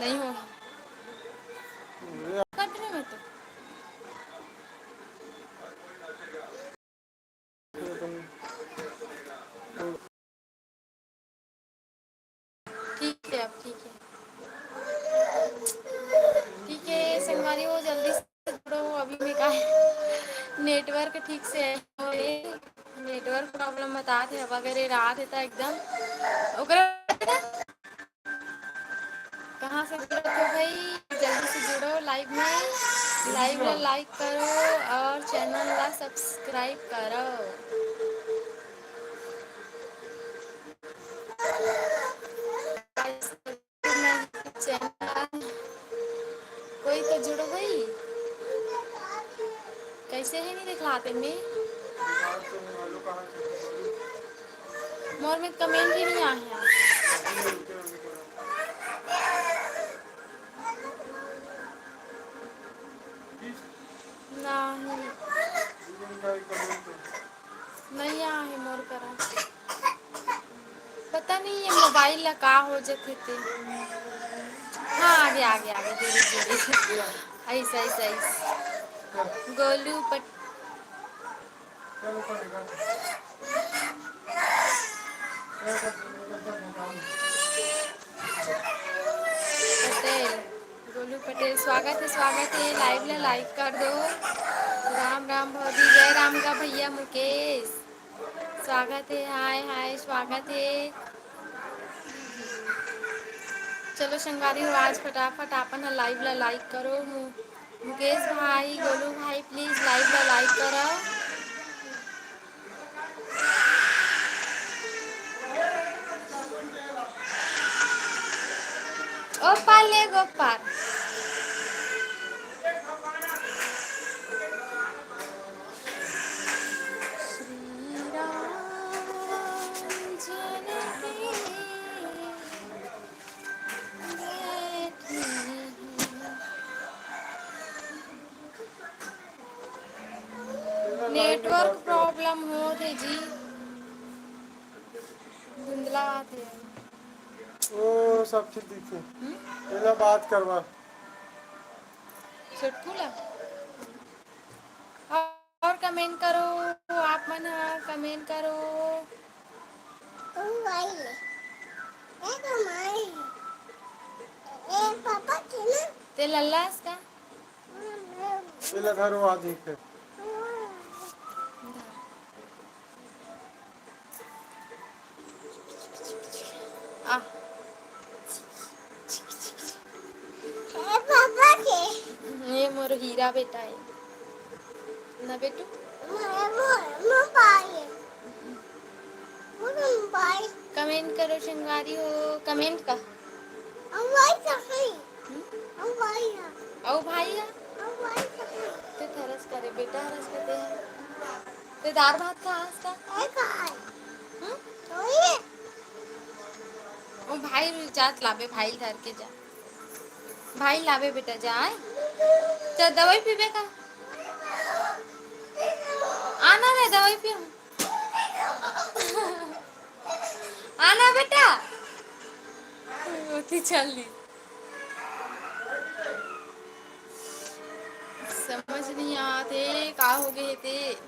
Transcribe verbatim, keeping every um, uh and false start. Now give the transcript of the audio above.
नहीं हो। कट रहे मैं तो। ठीक है, अब ठीक है। ठीक है, संगवारी हो, जल्दी से जुड़ो। अभी मैं का है, network ठीक से है, network problem बता थे। अब अगर ये रात है तो एकदम ओकरा कहाँ से जुड़त हो भाई? जल्दी से जुड़ो live में, live ला like करो और channel ला subscribe करो। Channel कोई तो जुड़ो भाई, कैसे है नहीं दिखलाते में। मोर में comment ही नहीं आया। नहीं, नहीं आया है मोर करा। पता नहीं ये mobile ला का हो जथे ते। हाँ, आगे, आगे, आगे, धीरे, धीरे। ऐसा, ऐसा, ऐसा। गोलू पट- पटेल, गोलू पटेल, स्वागत है, स्वागत है। Live ला like कर दो। राम राम भौजी, जय राम का भैया मुकेश, स्वागत है। हाय हाय, स्वागत है। चलो संगवारी हो, आज फटाफट आपन ह live ला like करो। मु-, मुकेश भाई, गोलू भाई, please live ला like करो। ओ पाले गोपाल। श्री राम जानकी बैठी है। Network problem होत हे जी, धुंधला आत हे। ओ, सब चीज दिखथे। हम्म? एला बात करवा। छोटकू ला? और comment करो, आप मन ह comment करो। ओ भाई, ये तो माई है। ए, पापा के ना? ते लल्ला इसका? एला धरो, आ देख। आ। ए, पापा के। ये मोर हीरा बेटा है ना बेटू? मो-, मो-, मोबाइल। मोबाइल। Comment करो संगवारी हो, comment का। मोबाइल का है। हम्म? मोबाइल का। अउ भाई ह? मोबाइल का है। ते थरस करे, बेटा हरस करे। ते दार भात खा आज का? ए, खा। हम्म? ओ भाई जात लाबे, भाई धर के जा। भाई लाबे बेटा, जा, आय। चल, दवाई पीबे का? आना रे, दवाई पी। आना बेटा। ओती चल ली। समझ नहीं आते, का हो गए ते।